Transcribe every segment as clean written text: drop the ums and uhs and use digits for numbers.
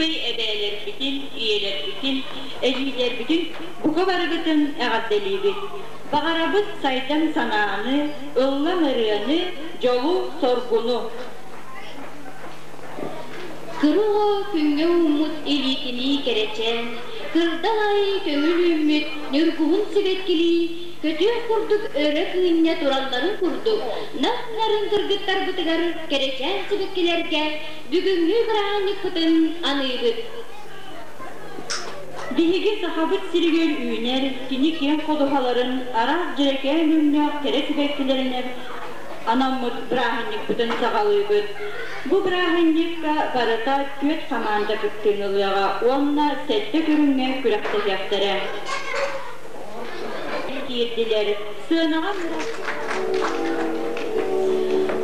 Күбэй эбээлэрбитин, ийэлэрбитин, эдьиийдэрбитин бука барыгытын эҕэрдэлиибит! Баҕарабыт сайдам санааны, ыллам ырыаны, дьолу-соргуну! Кыра оҕо күҥҥэ ууммут илиитинии кэрэчээн, кырдал аайы көҥүл үүммүт ньургуһун сибэккилии көтүөх курдук өрө кыынньа туралларын курдук, нап-нарын кыргыттарбытыгар кэрэчээн сибэккилэргэ бүгүҥҥү бырааһынньыкпытын аныыбыт. Биһиги Сахабыт сиригэр үүнэр кини киэҥ ходуһаларын араас дьэрэкээн өҥнөөх кэрэ сибэккилэринэн анаммыт бырааһынньыкпытын саҕалыыбыт. Бу бырааһынньыкка барыта түөрт хамаанда кыттыыны ылыаҕа уонна сэттэ көрүҥҥэ күрэхтэһиэхтэрэ. Киирдилэр. Сыанаҕа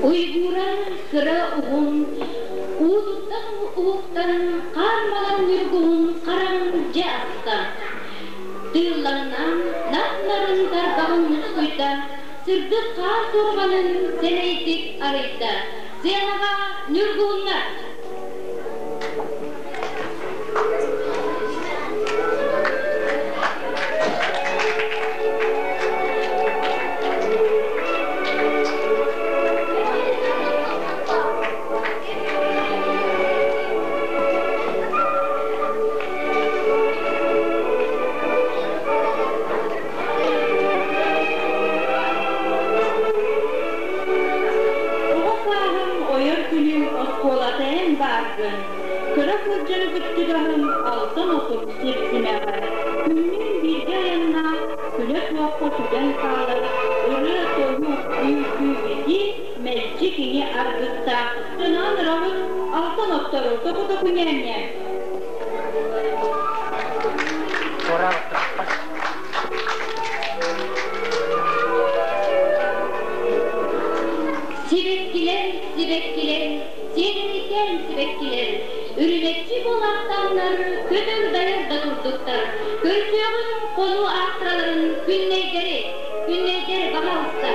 Уйгууран кыра уһун, уутуттан уһуктан хаар маҥан ньургуһун хараҕын дьэ аста. Тыыллаҥнаан нап-нарын тарбаҕын мускуйда, сырдык хаар суорҕанын сэлэйдик арыйда. Сыанаҕа ньургуһуннар! Оҕо сааһым ойор күнүм оскуолата эн бааргын, кыра сылдьан кыттыгаһым алтан отум сир симэҕэ, күннүүн бииргэ айаннаах, күлэ суохха сүтэн хаалар, ырыа-тойук, үҥкүү-битии мэлдьи кини аргыстаах. Сынаан ырабыт алтан оттору току-току ньээнньэ. Сибэккилэр, сибэккилэр, сиэдэрэйдээн сибэккилэр, үрүмэччи буолаахтааннар көтөр дайар да курдуктар, көрсүөҕүҥ хонуу аахтараларын күннэйдэри, күннэйдэри баһаалыста.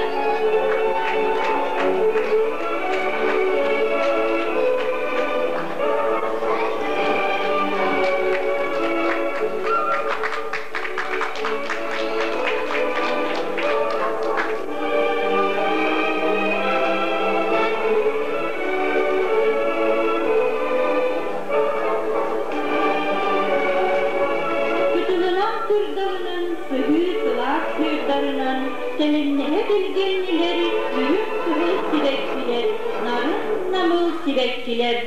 Кытылынан кырдалынан, сыһыы сылаас сыырдарынан тэлимнэһэ тэлгэннилэр үрүҥ кыһыл сибэккилэр, нарын намыл сибэккилэр.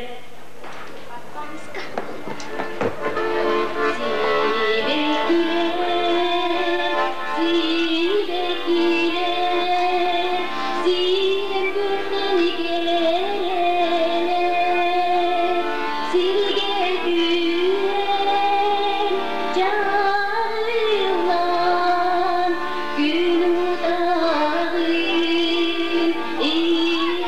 Сибэккилэр, сибэккилэр, сирэм кыһын кэрэлэр, сиргэ түһэн чаҕыллан, күн утаҕын иһэллэр.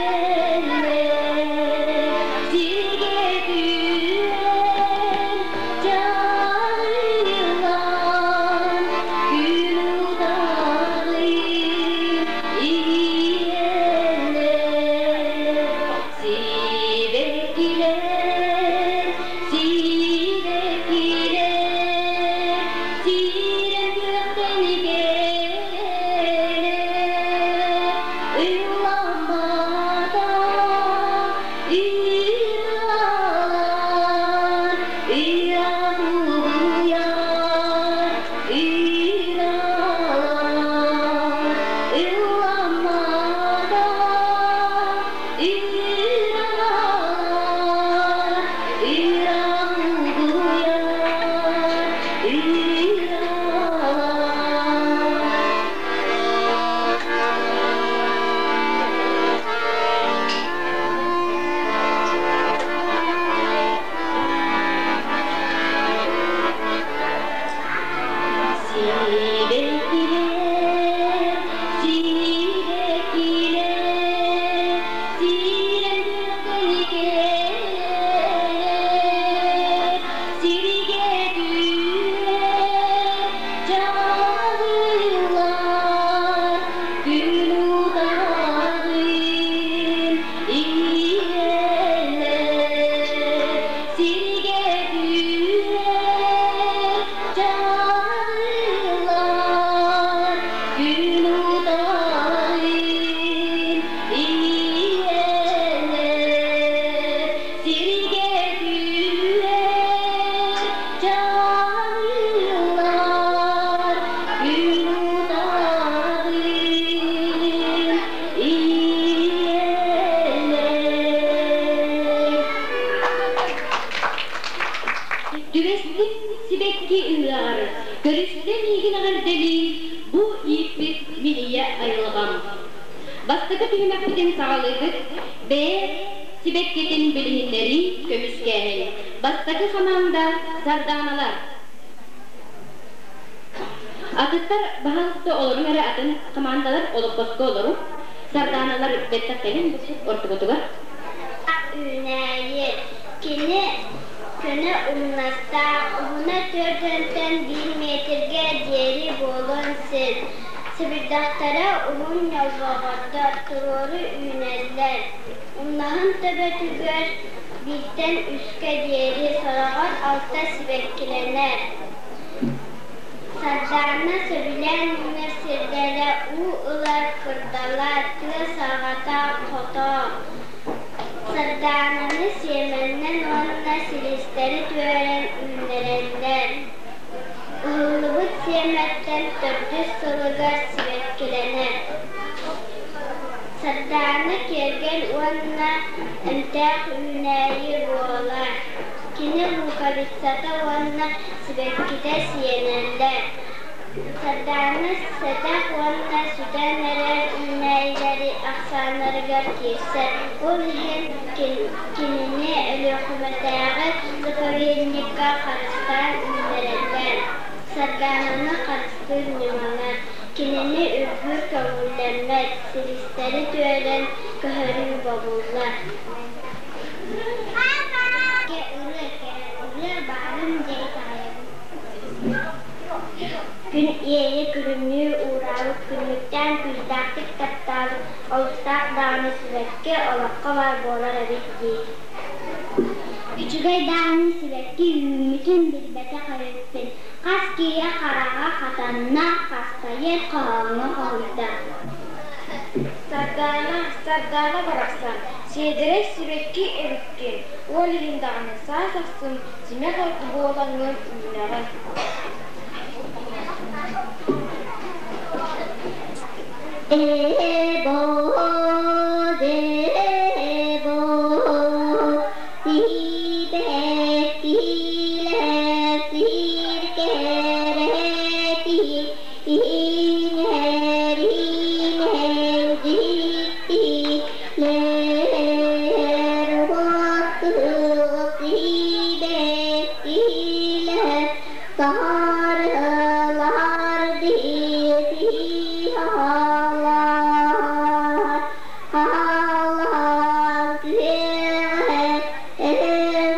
Түбэстим сибэкки ыһыаҕар, көрүстэ миигин эҕэрдэлии бу ииппит мин ийэ айылҕам. Бастакы түһүмэхпитин саҕалыыбыт, бэйэ сибэккитин билиһиннэрии, көмүскээһин. Бастакы хамаанда Сардааналар. Атыттар баһаалыста олоруҥ эрэ атын хамаандалар олоппоско олоруҥ. Сардааналар бэттэх кэлин ортогутугар. Үүнээйи. Кини көнө умнастаах, уһуна 4 1 миэтиргэ диэри буолуон сөп. Сэбирдэхтэрэ уһун ньолбоҕордор, туруору үүнэллэр. Умнаһын төбөтүгэр 1-тэн 3-кэ диэри, сороҕор 6 сибэккилэнэр. Сардаана сөбүлээн үүнэр сирдэрэ уу ылар кырдала, тыа саҕата, хото. Сардаананы сиэмэннэн уонна силистэри түөрэн үүннэрэллэр. Ыһыллыбыт сиэмэттэн төрдүс сылыгар сибэккилэнэр. Сардаана киэргэл уонна эмтээх үүнээйи буолар. Кини луковицата уонна сибэккитэ сиэнэллэр. Сардаана сэдэх уонна сүтэн эрэр үүнээйилэри ахсааннарыгар киирсэр. Ол иһин кинини Өлүөхүмэтээҕи заповедникка харыстаан үүннэрэллэр. Сардаананы харыстыыр ньымалар. Кинини үргүүр көҥүллэммэт, силистэри түөрэн көһөрүү бобуллар. Ырыа кэрэ, ырыа баарын дьэ итэҕэйэбин. Күн иэйэ күлүмнүү уураабыт, күннүктээн күүстээхтик таптаабыт, олустаах даҕаны сибэкки олоххо баар буолар эбит дии. Үчүгэй даҕаны сибэкки үүммүтүн билбэтэх эбиппин. Хас киһи хараҕа хатанна, хастайар хоһооҥҥо хоһуйда. Сардаана, Сардаана барахсан, сиэдэрэй сибэкки эбиккин, ол иһин даҕаны саас ахсын симэх буолаҥҥын үүнэҕин. Эбо, дебо, сибэккилэр сир кэрэтин, иҥэр иҥэр дьиктилэр, уоттук сибэккилэр сарылар дии халлаан күөҕэ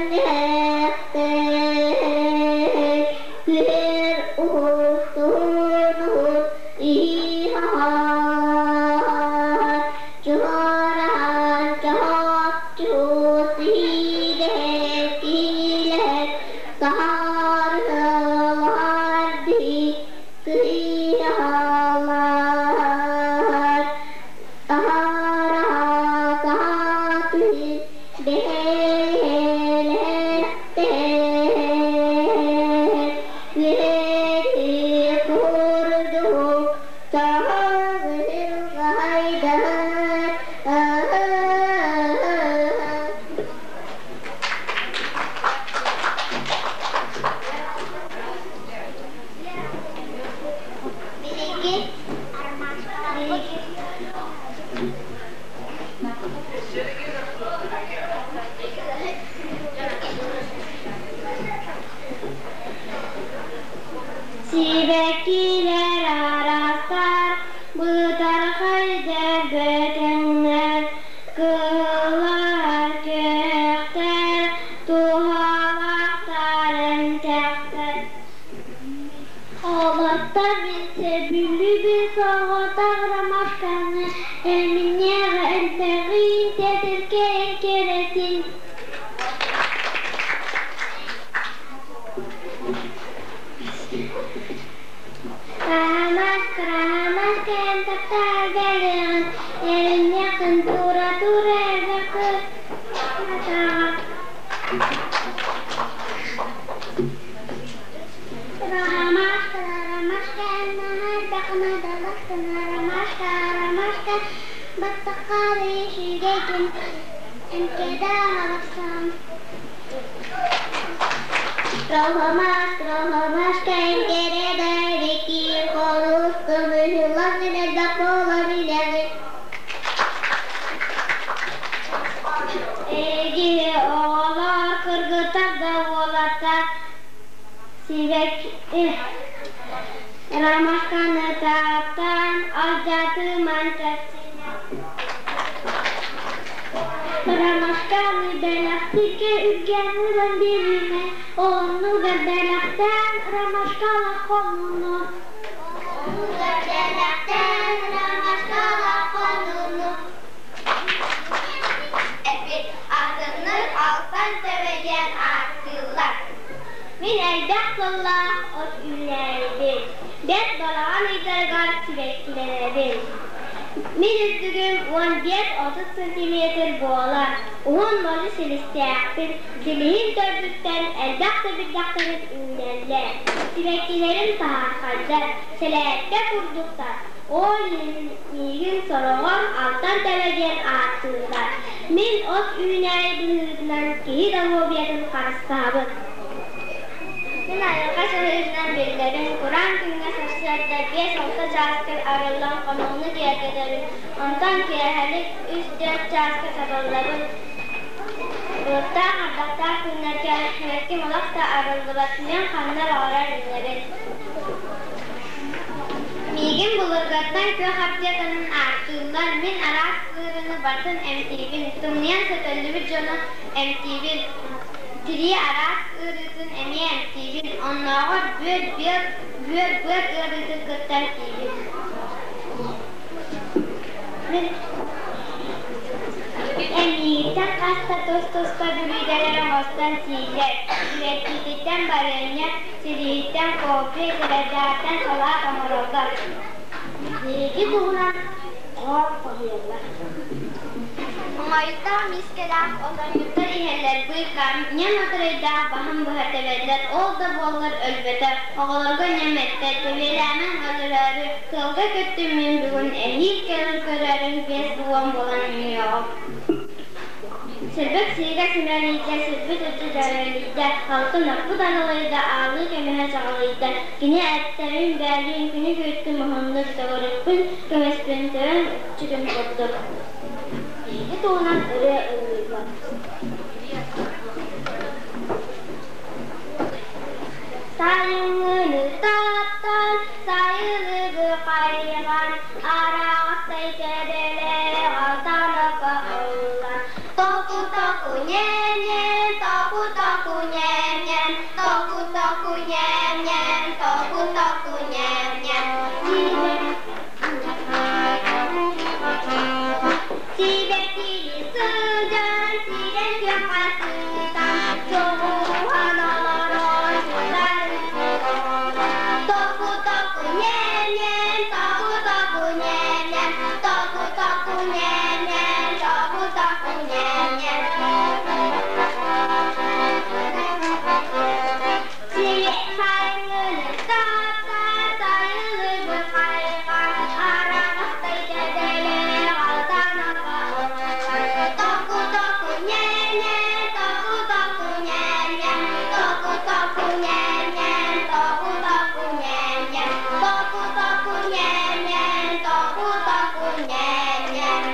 өҥнөөхтөр, күр устун иһаар, чуораан чопчу сибэккилэр сарылар дии сыһыалар, араатаатын бэйэлэхтэр, үөрүү курдук чаҕылхайдар. Биһиги биһиги Сибэккилэр араастар, бытархайдар бөдөҥнөр, кыһыллар күөхтэр, туһалаахтар эмтэхтэр. Олохто мин сөбүлүүбүн соҕотох ромашканы, эминньэҕэ элбэҕин, тэтэркэй кэрэтин. Ромашка, ромашка, эн таптаан бэлиэҕин, эринньэххин тура-тура элбэх атаҕа. Ромашка, ромашка, эн наһаа элбэх наадалааххын, ромашка, ромашка, баттаххар үчүгэйгин, эмкэ да барахсан. Ромашка, ромашка, эн кэрэ да эбиккин, холустун ыһыллан элбэх буолан үлэҕин. Эһиги оҕолор, кыргыттар да уолаттар сибэкки ромашканы таптаан алдьатымаҥ Ромашканы бэлэхтиккэ үргэн ылан биэримэ, оннугар бэлэхтээн ромашкалар хомуну. Оннугар бэлэхтээн ромашкалар хомуну. Эпит атыннык алтан төбө диэн ааттыыллар. Мин элбэх сыллаах от үүнээйибин, бэрт балаҕан ыйдарыгар сибэккилэнэбин. Мин үрдүгүм 15-30 сантиметр буолар, уһун модьу силистээхпин, силиһим төрдүттэн элбэх сэбирдэхтэрим үүнэллэр, сибэккилэрим саһархайдар, сэлээппэ курдуктар, ол иһин миигин сороҕор алтан төбө диэн ааттыыллар. Мин от үүнээйи быһыытынан киһи доруобуйатын харыстаһабын. Мин айылҕа сыһыытынан биллэбин, кураан күҥҥэ сарсыарда 5-6 чааска арыллан хонууну киэргэтэбин, онтон киэһэлик 3-4 чааска сабыллабын. Былыттаах ардахтаах күннэргэ сибэкким олох да арыллыбат, мин ханна баҕарар үүнэбин. Миигин былыргаттан күөх аптеканан ааттыыллар, мин араас ыарыыны барытын эмтиибин, тымныйан сөтөллүбүт дьону эмтиибин, тирии араас ыарыытын эмиэ эмтиибин, оннооҕор бүөр бүөр-быар ыарыытын кытта эмтиибин. Мин Эмиийиттэн хас да тус-туспа бүлүүдэлэр оҥостон сииллэр, сибэккититтэн барыанньа, силиһиттэн кофе, сэбэрдэҕиттэн салаат оҥороллор. Биһиги туһунан хоһоон хоһуйаллар. Оҥоойуктаах миискэлээх отонньуттар иһэллэр быыкаа, ньам атырайдаах баһын быһа тэбэллэр, ол да буоллар өлбөтө, оҕолорго ньам эттэ, тэбиэлээмэҥ өлөрөөрү, тыалга көттүм мин бүгүн, эһиил кэлэн көрөөрүҥ 50 буолан үүнүөҕүм. Сырдык сиигэ симэлийдэ, сирбит үрдэ дьэрэлийдэ, алтын оппут арылыйда, аалыы көмүһэ чаҕылыйда. Кини эттэбин бээлиин күнү күүттүм уһуннук, төгүрүкпүн көмүспүн төбөм үкчүтүн курдук. Биһиги туһунан ырыа ыллыыллар. Сайыҥҥыны таптаан, сайылыгы хайҕаан, араҕастай тэбэлээх алтан окко ыллан. Току-току ньээм-ньээм, току-току ньээм-ньээм, току-току ньээм-ньээм, току-току ньээм-ньээм. Сибэккили сылдьан, сирэн күөххэ сытан, соҕуһан олорон сытарын Току-току ньээм-ньээм, току-току ньээм-ньээм, току-току ньээм-ньээм, току-току ньээм-ньээм. Сайыҥҥыны таптаан, сайылыгы хайҕаан, араҕастай тэбэлээх алтан окко ыллан. Току-току ньээм-ньээм, току-току ньээм-ньээм, току-току ньээм-ньээм, току-току ньээм-ньээм, току-току ньээм-ньээм, току-току ньээм-ньээм.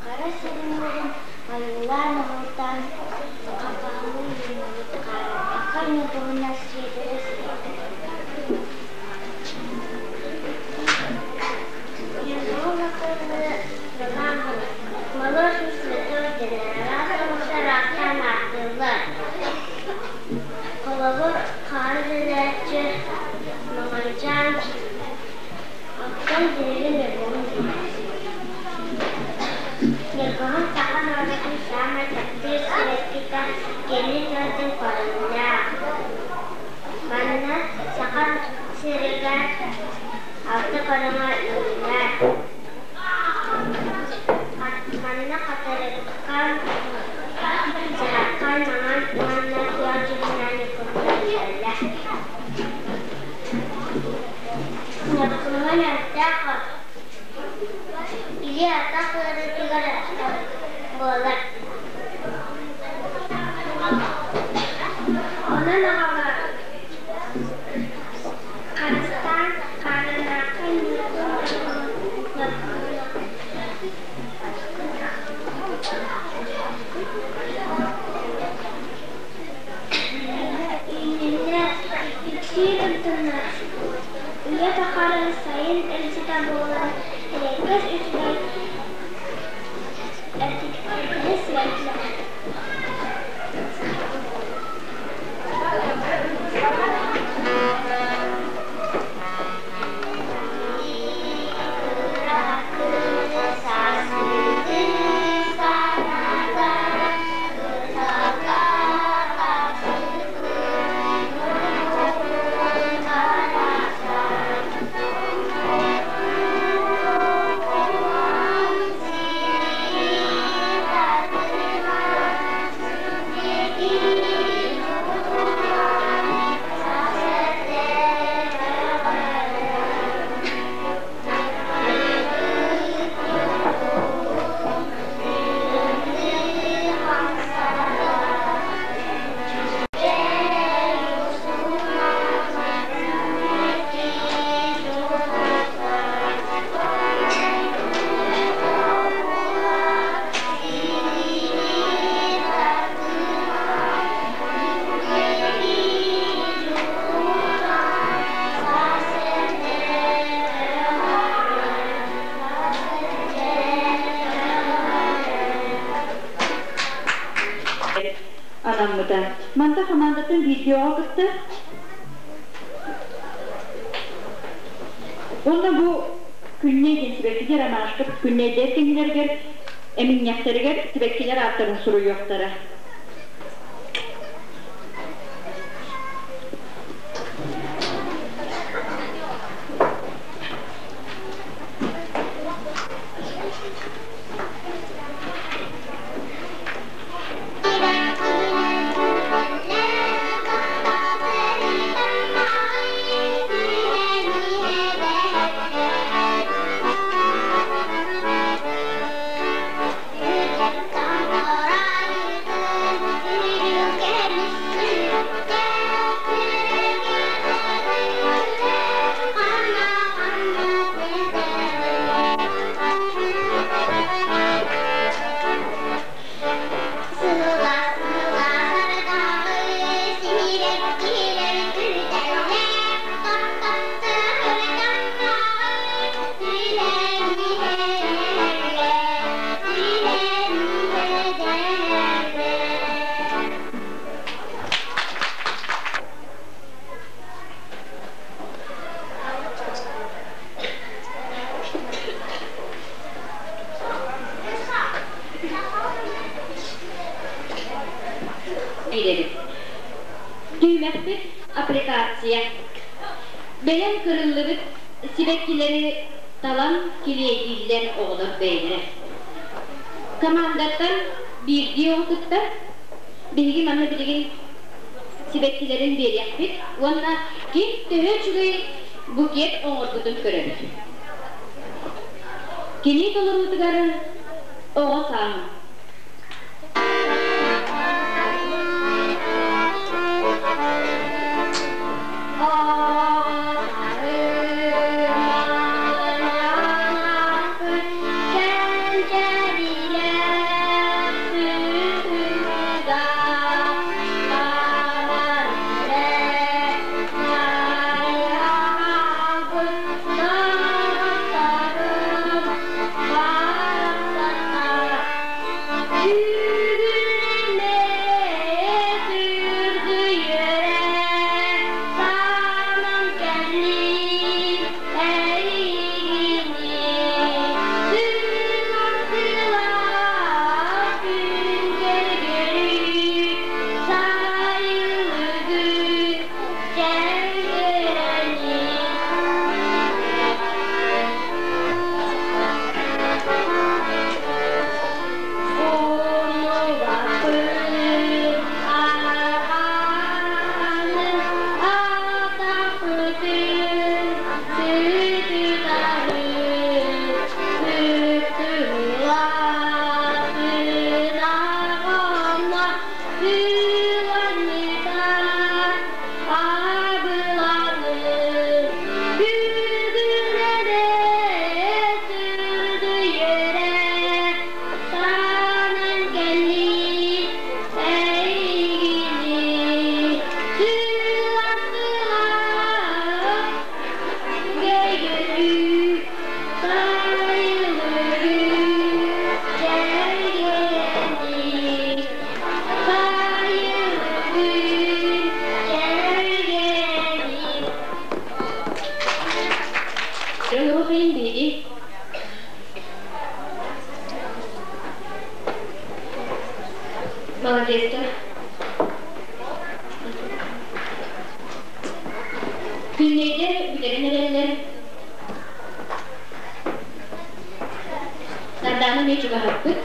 Хара сирин айыллаан оһуурдаан хаппаҕалыы үүннүбүт хаарыйбакка ньургуһуннар сиэдэрэй Ньургуһун атыылыы Роман Молочный цветок диэн араас омуктар ааттаан ааттыыллар. Холобур, хаары дэлээччи Маҥанчаан, оттон биһиги ньургуһун диибит. Ньургуһун саха норуотун саамай таптыыр сибэккитэ, кэлин ыалдьын көрүҥнээх. Манна Саха сиригэр алта көрүҥэ үүнэр. Манна хатырыкхан, саһархай маҥан уонна күөх дьүһүннээх ньургуһуннар үүнэллэр. Ньургуһун эмтээх от, илии-атах ыарыытыгар буолар. Үһүс сибэкки. Анаммыта. Манта хамаандатын видеоҕа кытта. Уонна бу Күннэй диэн сибэккигэ ромашка күннэйдэр кэннилэригэр эминньэхтэригэр сибэккилэр ааттарын суруйуохтара. Биэрэбит. Түһүмэхпит аппликация. Бэлэм кырыллыбыт сибэккилэри талан килиэйдииллэр оҕолор бэйэлэрэ. Командаттан биирдии оҕо кыттар. Биһиги манна билигин сибэккилэрин биэриэхпит уонна ким төһө үчүгэй букет оҥорбутун көрөбүт. Кини толоруутугар оҕо сааһым. Thank you. Маладьыастар. Күннэйдэр бүтэрэн эрэллэр. Сардаана эмиэ чугаһаппыт.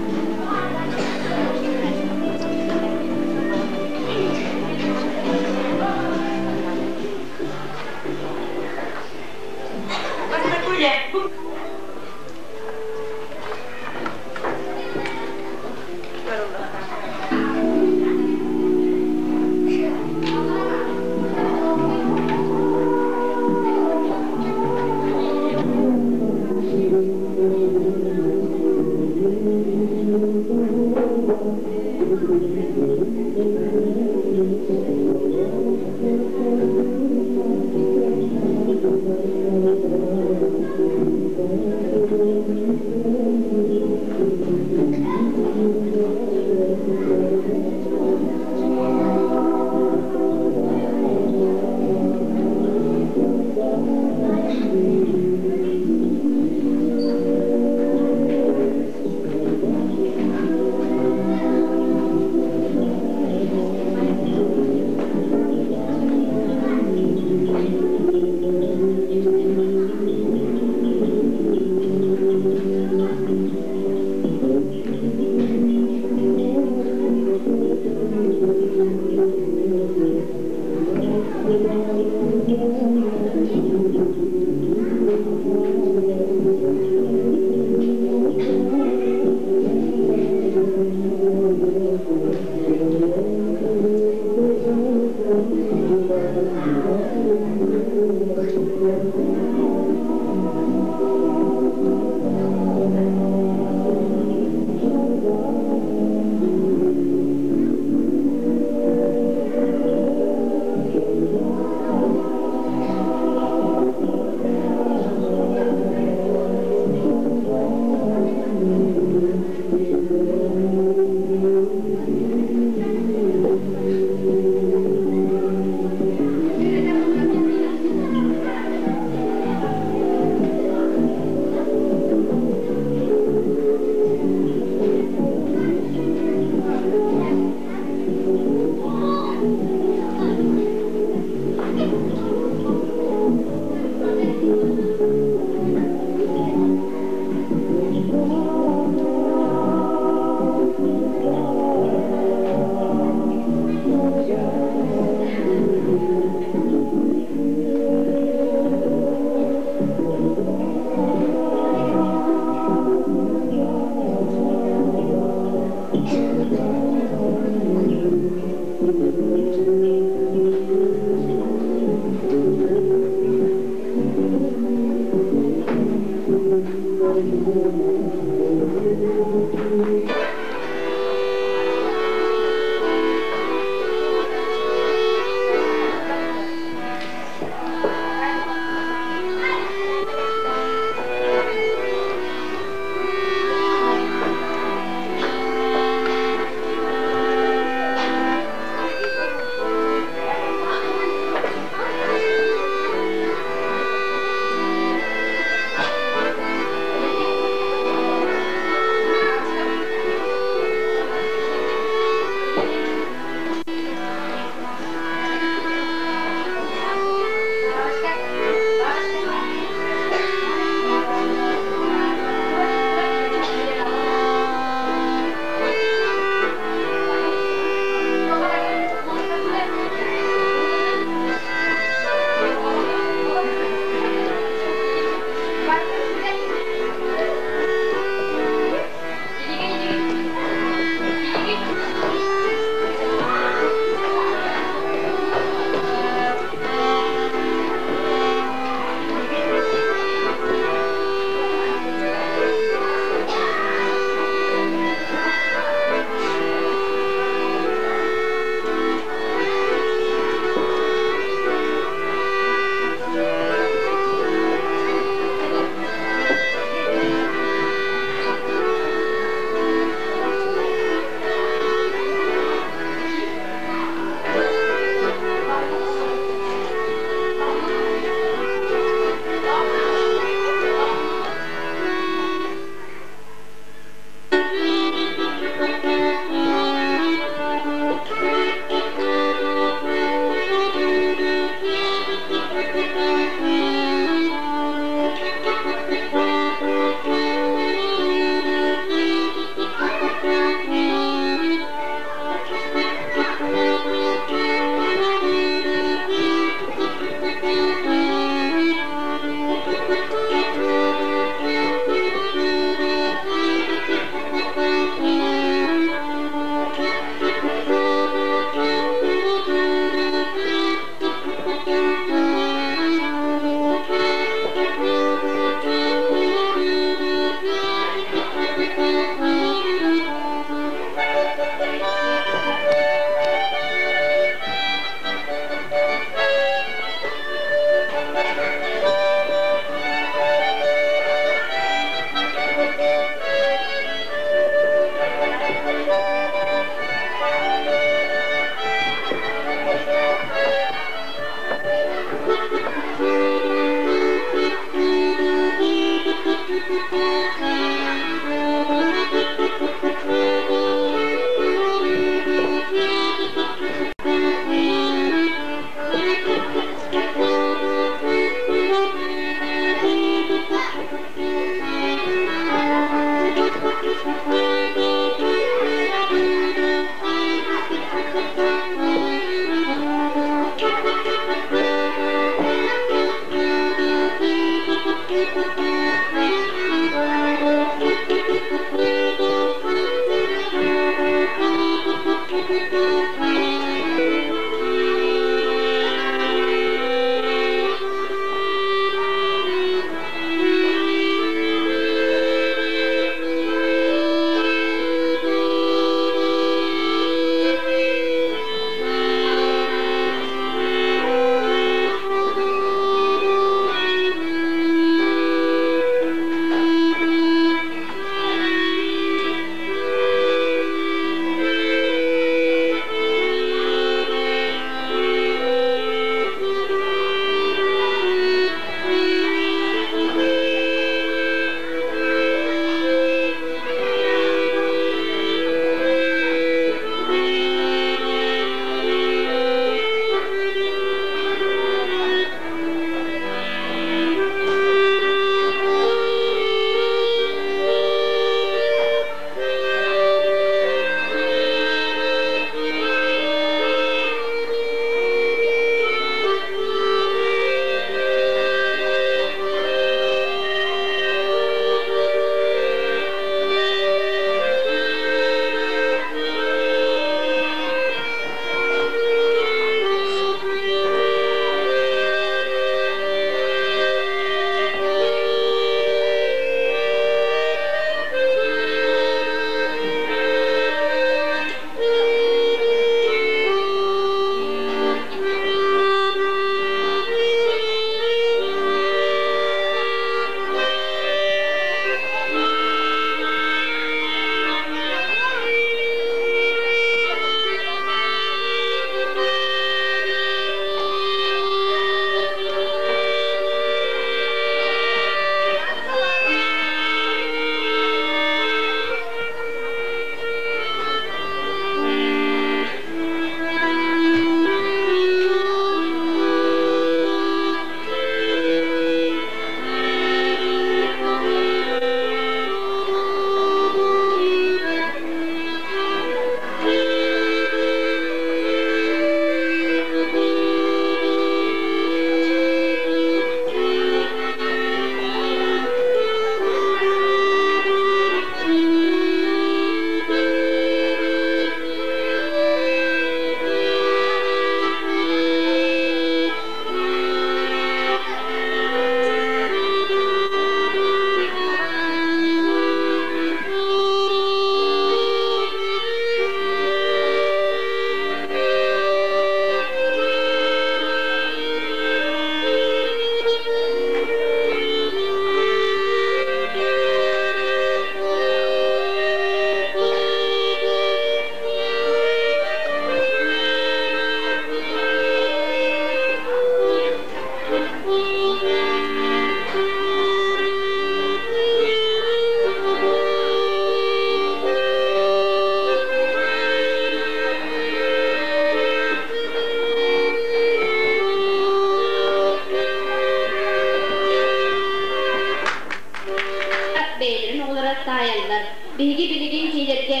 Бэйэлэрин оҕолоро таайаллар. Биһиги билигин кинилэргэ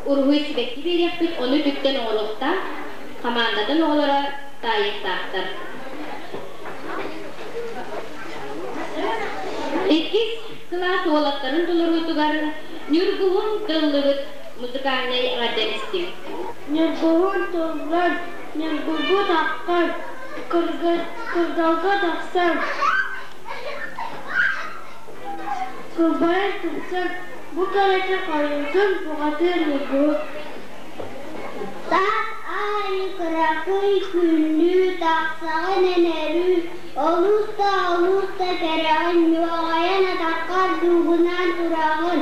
уруһуй сибэкки биэриэхпит, ону үтүктэн оҥоруохтаах хамаандатын оҕолоро таайыахтаахтар. Иккис кылаас уолаттарын толоруутугар Ньургуһун тыллыбыт музыкальнай эҕэрдэ истиҥ. Ньургуһун тыллан, ньургуйбут аххан, кырдалга тахсан, кылбайан тупсан, бу кэрэтэ хойуутун бухатыыр ньургуһун. Саас аайы кыракый күннүү тахсаҕын эн өрүү, олус да олус да кэрэҕин, ньуоҕайан атаххар дуугунаан тураҕын.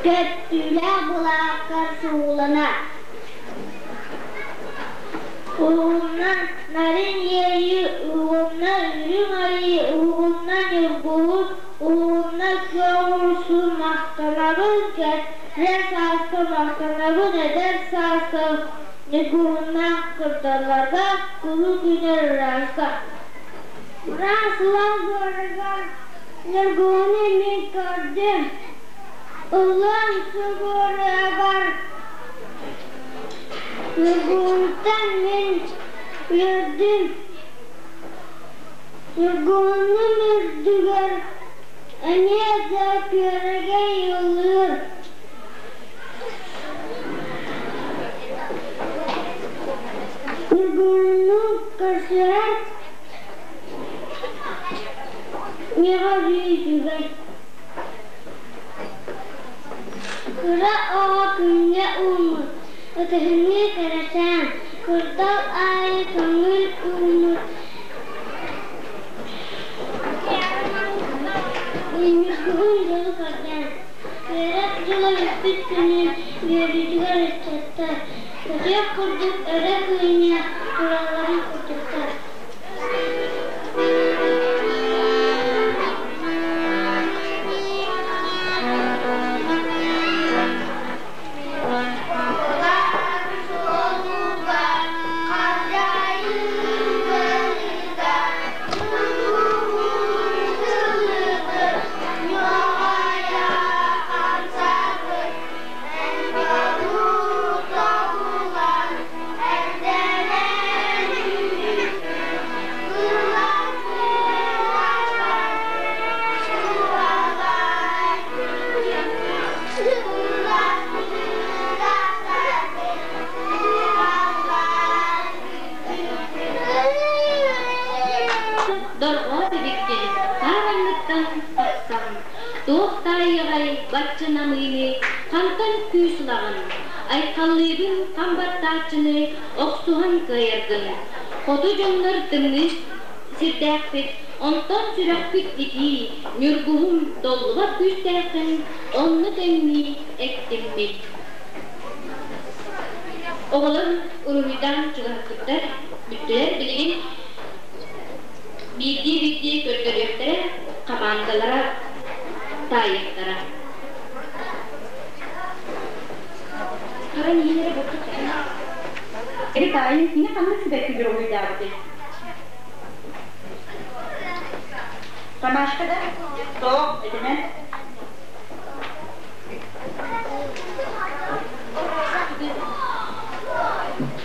Көттүүлээх былааккар суулана. Уһугунна нарын иэйии, уһугунна үрүҥ айыы, уһугунна ньургуһун, уһугунна күөх урсун махтанабын кэрэ сааска, махтанабын эдэр сааска, ньургуһуннаах кырдалларга, куруук үүнэр ырааска. Кураан сылаас буорыгар ньургуһуну мин көрдүм, ыллыам субуругар ньургуһунтан мин үөрдүм, ньургуһунум үрдүгэр эмиэ да күөрэгэй ыллыыр. Ньургуһуну көрсүһэр Миэхэ өрүү үчүгэй. Кыра оҕо күҥҥэ ууммут, ытыһыныы кэрэчээн, кырдал аайы көҥүл ууммут Ньургуһун дьолу көрдөөн, үөрэх дьыла бүппүт күнүн үөрүүтүгэр ыччаттар, көтүөх курдук өрө кыынньа туралларын курдуктар. Дорҕоот эбиккин, хаар анныттан тахсан, туох таайыаҕай бачча намыыны, хантан күүс ылаҕын? Айхаллыыбын хам баттааччыны охсуһан кыайаргын. Хоту дьоннор тымныы сирдээхпит, онтон сүрэхпит итии, ньургуһун толлубат күүстээххин онно тэҥнии эттиммит. Оҕолор уруһуйдаан чугаһаппыттар, бүттүлэр билигин биирдии-биирдии көрдөрүөхтэрэ, хамаандалара таайыахтара. Туран иһин эрэ бурдук Эри таайын кини ханнык сибэкки уруһуйдаабытый? Ромашка да? Суох, этимэ.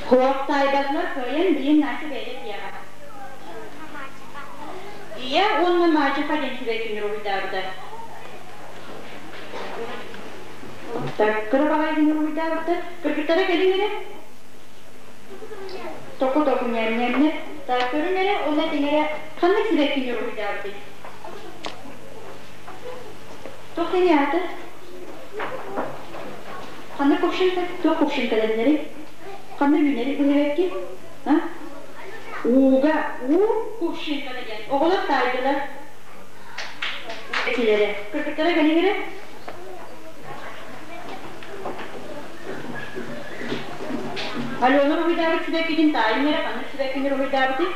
Суох таайбатылар кыайан билин Настя бэйэтэ этиэҕэ. Ийэ уонна мачеха диэн сибэккини уруһуйдаабыта. Так, кыра баҕайытын уруһуйдаабыттар. Кыргыттара кэлиҥ эрэ. Току току ньэм-ньэмнэ. Так, көрүҥ эрэ, уонна этиҥ эрэ, ханнык сибэккини уруһуйдаабытый? Туох диэн аата? Ханнык кувшинка? Туох кувшинка дэннэрий? Ханна үүнэрий бу сибэкки? А? Ууга, уу кувшинка диэн. Оҕолор таайдылар. Этилэрэ. Кыргыттара кэлиҥ эрэ. Алена уруһуйдаабыт сибэккитин таайыҥ эрэ, ханнык сибэккини уруһуйдаабытый?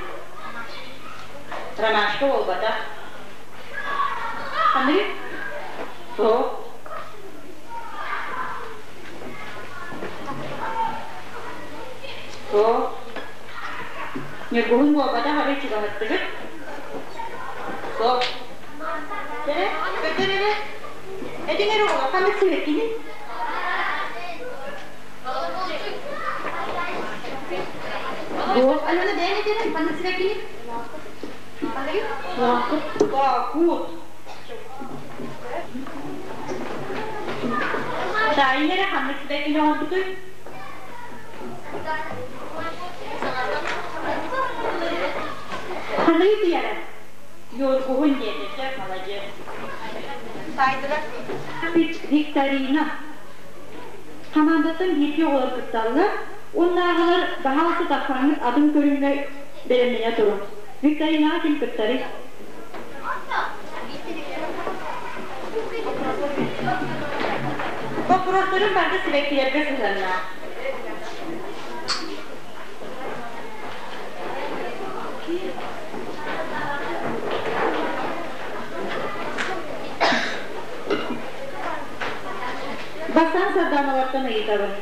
Ромашка буолбатах. Ханныгый? Суох. Суох. Ньургуһун буолбатах арый чугаһыттыгыт? Суох. Кэрэ, көтөр эрэ. Этиҥ эрэ уола, ханнык сибэккини? Суох. Алена бэйэҥ этэрин, ханнык сибэккини? Ханныгый? Лоокуут. Таайын эрэ ханнык сибэккини оҥорбутуй? Ханныгы тыйара? Ньургуһун диэтэ, чэ, маладьыас. Таайдылар. Викторина. Хамаандаттан бииргэ оҕолор кытталлар. Уоннааҕылар баһаалыста тахсаҥҥыт атын көрүҥҥэ бэлэмнэнэ туруҥ. Викторинаҕа ким кыттарый? Боппуруостарым барыта сибэккилэргэ сыһыаннаах. Бастаан Сардааналартан ыйытабын.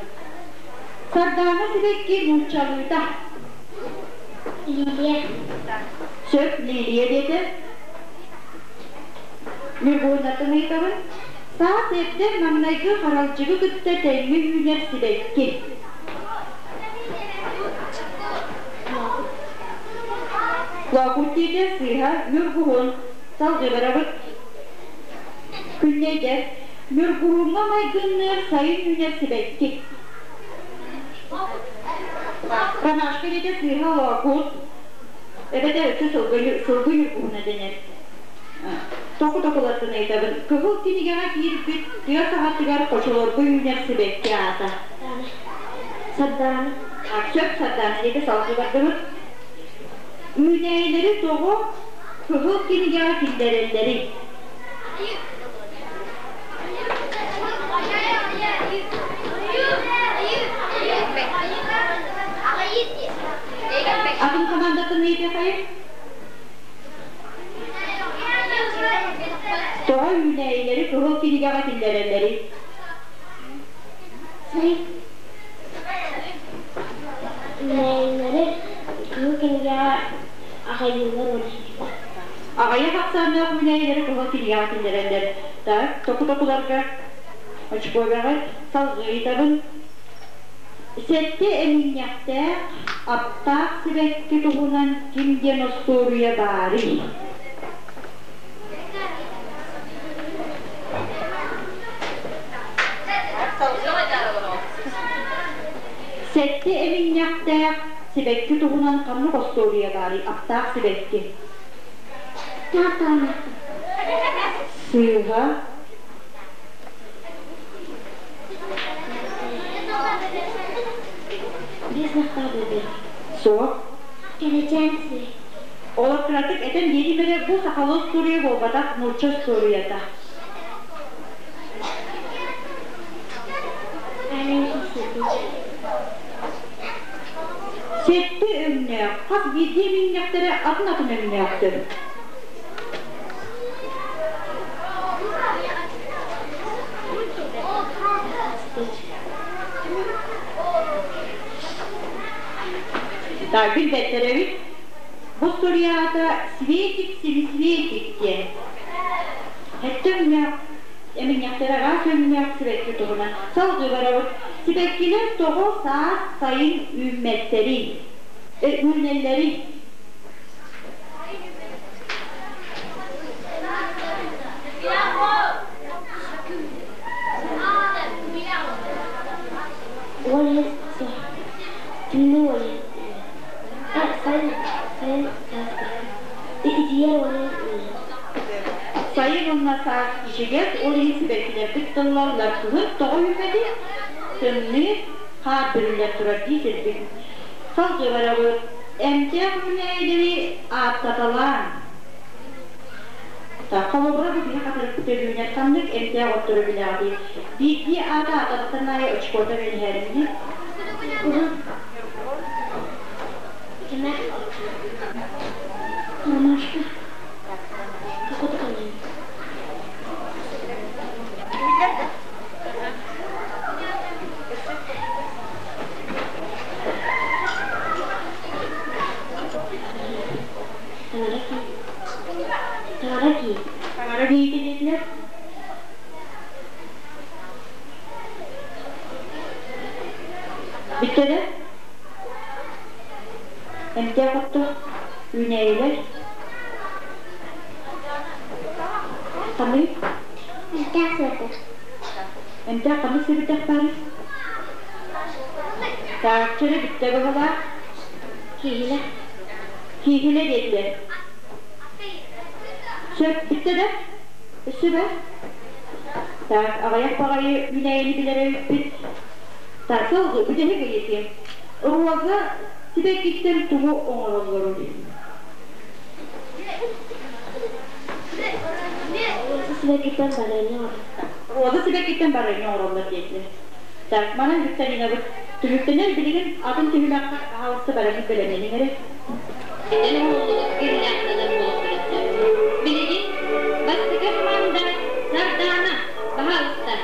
Сардаана сибэкки нууччалыыта. Лилия. Сөп, Лилия диэтэ. Ньургуһуннартан ыйытабын. Саас эрдэ маҥнайгы харалдьыгы кытта тэҥҥэ үүнэр сибэкки. Лоокут диэтэ сыыһа Ньургуһун. Салгыы барабыт. Күннэйдэ. Ньургуһуҥҥа майгынныыр сайын үүнэр сибэкки. Ромашка диэтэ сыыһа лоокут. Эбэтэр өссө сылгы, сылгы ньургуһуна дэнэр. Току токулартан ыйытабын. Кыһыл кинигэҕэ киирбит тыа саҕатыгар хочолорго үүнэр сибэкки аата. Сардаана. Сөп Сардаана диэки салгыы бардыбыт. Үүнээйилэри тоҕо кыһыл кинигэҕэ киллэрэллэрий? Атын хамаандатын ыйытыахайын? Тоҕо үүнээйилэри кыһыл кинигэҕэ киллэрэллэрий? Үүнээйилэри кыһыл кинигэҕэ аҕайыыллар уонна Аҕыйах ахсааннаах үүнээйилэри кыһыл кинигэҕэ киллэрэллэр. Так, току-токуларга очковэҕэ салгыы ыйытабын. Сэттэ эминньэхтээх аптаах сибэкки туһунан ким диэн остуоруйа баарый? Сэттэ эминньэхтээх сибэкки туһунан ханнык остуоруйа баарый? Аптаах сибэкки. Сыыһа. Биэс нахтаах бэбэ. Суох. Кэрэчээн сир. Олор кыратык этэн биэрим эрэ, бу сахалыы остуоруйа буолбатах, нуучча остуоруйата. Сэттэ өҥнөөх, хас биирдии эминньэхтэрэ атын-атын өҥнөөхтөр. Так, билбэттэр эбит. Бу суруйаата Светик Семисветик диэн. Сэттэ өҥнөөх эминньэхтэр араас өҥнөөх сибэкки туһунан салгыы барабыт. Сибэккилэр тоҕо саас сайын үүммэттэрий? Үүнэллэрий? Сайын уонна саас ичигэс, ол иһин сибэккилэрбит тыллаллар. Кыһын тоҕо үүммэтий? Тымныы, хаар бүрүллэн турар дии сирбит. Салгыы барабыт. Эмтээх үүнээйилэри ааттаталаан. Холобура, бу биһи хатырыкпыт өлүүнэр ханнык эмтээх оттору билэҕитий? Биирдии аата аатабыттан аайы очкота бэниһэрин дии. Ромашка. Какой-то Таҥара кии. Таҥара кии. Таҥара киитин диэтилэр. Бүттэ да? Эмтээх отто үүнээйилэр. Ханнык? Эмтээх сыатах. Эмтээх ханнык сибирдэх баарый? Так, чөрө бүттэ быһалаах. Киһилэ. Киһилэ диэтилэр. Сөп, бүттэ да? Өссө да? Так, аҕыйах баҕайы үүнээйини билэр эбиппит. Так, сылгы, бүтэһик ыйытыым. Роза сибэккиттэн тугу оҥороллоруй? Роза сибэккиттэн барыанньа оҥороллор. Роза сибэккиттэн барыанньа оҥороллор диэтилэр. Так, манан викторинабыт түмүктэнэр. Билигин атын түһүмэххэ аһаҕаста бараммыт бэлэмнэниҥ эрэ. Эн уһуллубут гирляндалар буолуохтарын сөп. Билигин бастакы хамаанда Сардаана, баһаалыста.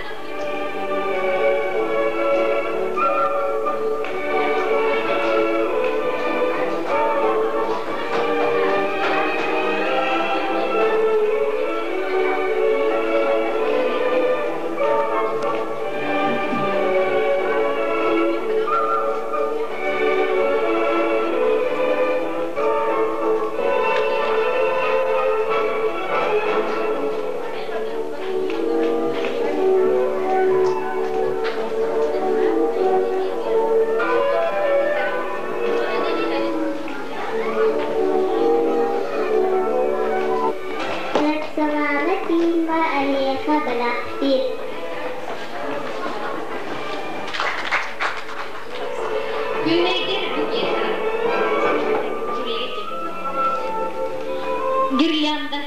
тыыммар эйиэхэ бэлэхтиир. Күннэйдэр букеттара. Гирлянда.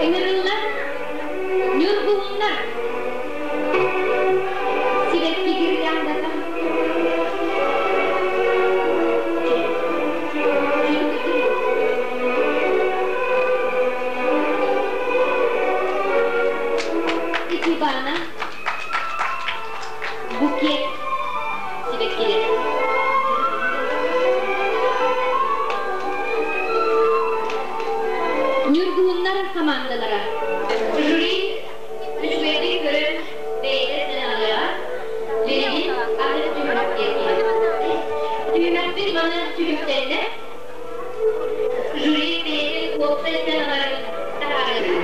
Ыҥырыллар ньургуһуннар. Сибэкки гирляндата. Икебана. Букет сибэккилэр. Ньургуһуннар хамаандалара. Жюри үчүгэйдик көрөн бэйэтэ сыаналыаҕа. Билигин атын түһүмэх диэки. Түһүмэхпит маны түмүктэннэ. Жюри бэйэтин уопсай сыаналарын таһаарыаҕа.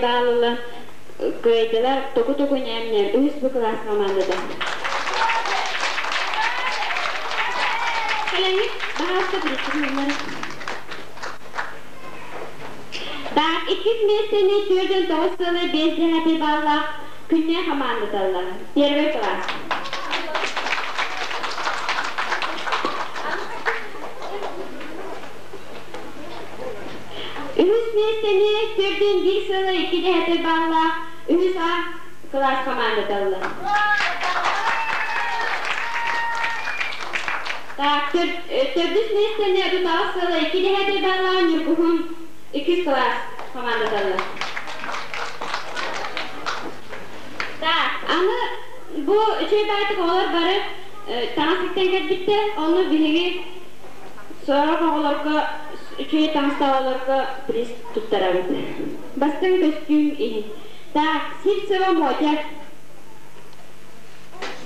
Баалыла кыайдылар току-току ньээм-ньээм үһүс бу кылаас хамаандата. Кэлэҥҥит баһаалыста билиттин Так, иккис миэстэни 49 сылы 5 баллаах күннээ хамаандаталлар. Первый класс. Үһүс миэстэни 41 сылы 2 баллаах үһүс А класс хамаандаталлар. Так, төрдүс миэстэни 39 сылы 2 баллаах Ньургуһун иккис класс хамаандаталлар. Так, аны бу үчүгэй баҕайытык оҕолор бары таҥас иттэн кэлбиттэр, ону биһиги сорох оҕолорго үчүгэй таҥастаах оҕолорго приз туттарабыт. Бастыҥ көстүүм иһин. Так, Сивцева Мотя.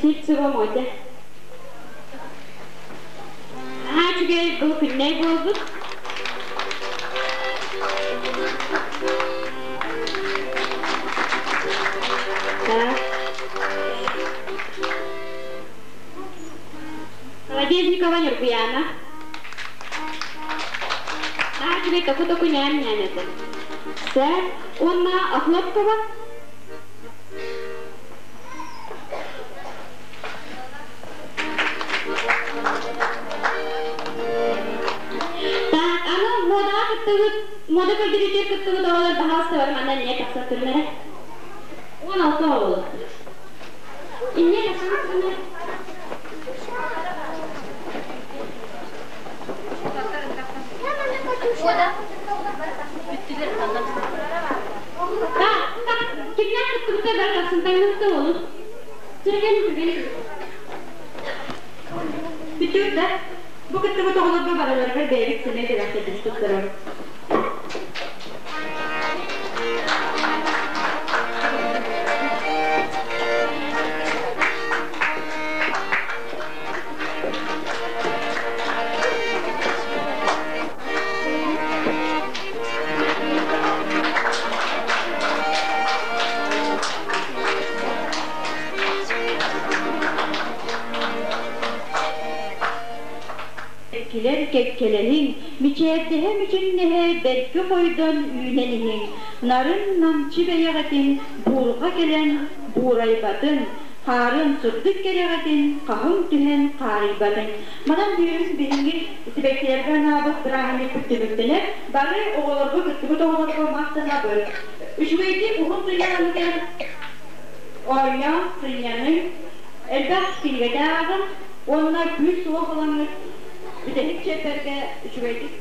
Сивцева Мотя. Наһаа үчүгэй бу күннэй буолбут. Так. Колодезникова Нюргуяна. Наһаа үчүгэй току-току ньээм-ньээм этэ. Сэр, уонна Охлопкова. Так, аны модаҕа кыттыбыт, мода көрдөрүүтүгэр кыттыбыт оҕолор баһаалыста бар манна инньэ тахсан турунара. 16 оҕолор. Инньэ тахсан турунара. Так, так, кимнээх кыттыбыттар бары тахсан таҥныбыттар ону. Түргэн түргэн. Бүтүр да, бу кыттыбыт оҕолорго барыларыгар бэйэбит сэмэй бэлэхтэрбитин туттарар. Килэр кэккэлэһиҥ, Мичээрдэһэ-мүчүҥнэһэ бэркэ хойдон үүнэн иһиҥ, нарын намчы бэйэҕитин буурҕа кэлэн буурайбатын, хаарын сырдык кэрэҕитин хаһыҥ түһэн хаарыйбатын. Манан бүгүн биһиги сибэккилэргэ анаабыт бырааһынньыкпыт түмүктэнэр. Бары оҕолорго кыттыбыт оҕолорго махтанабыт. Үчүгэйдик уһун сынньалаҥҥытыгар оонньоон сынньаныҥ, элбэх кинигэтэ ааҕыҥ уонна күүс-уох ылаҥҥыт бүтэһик чиэппэргэ үчүгэйдик.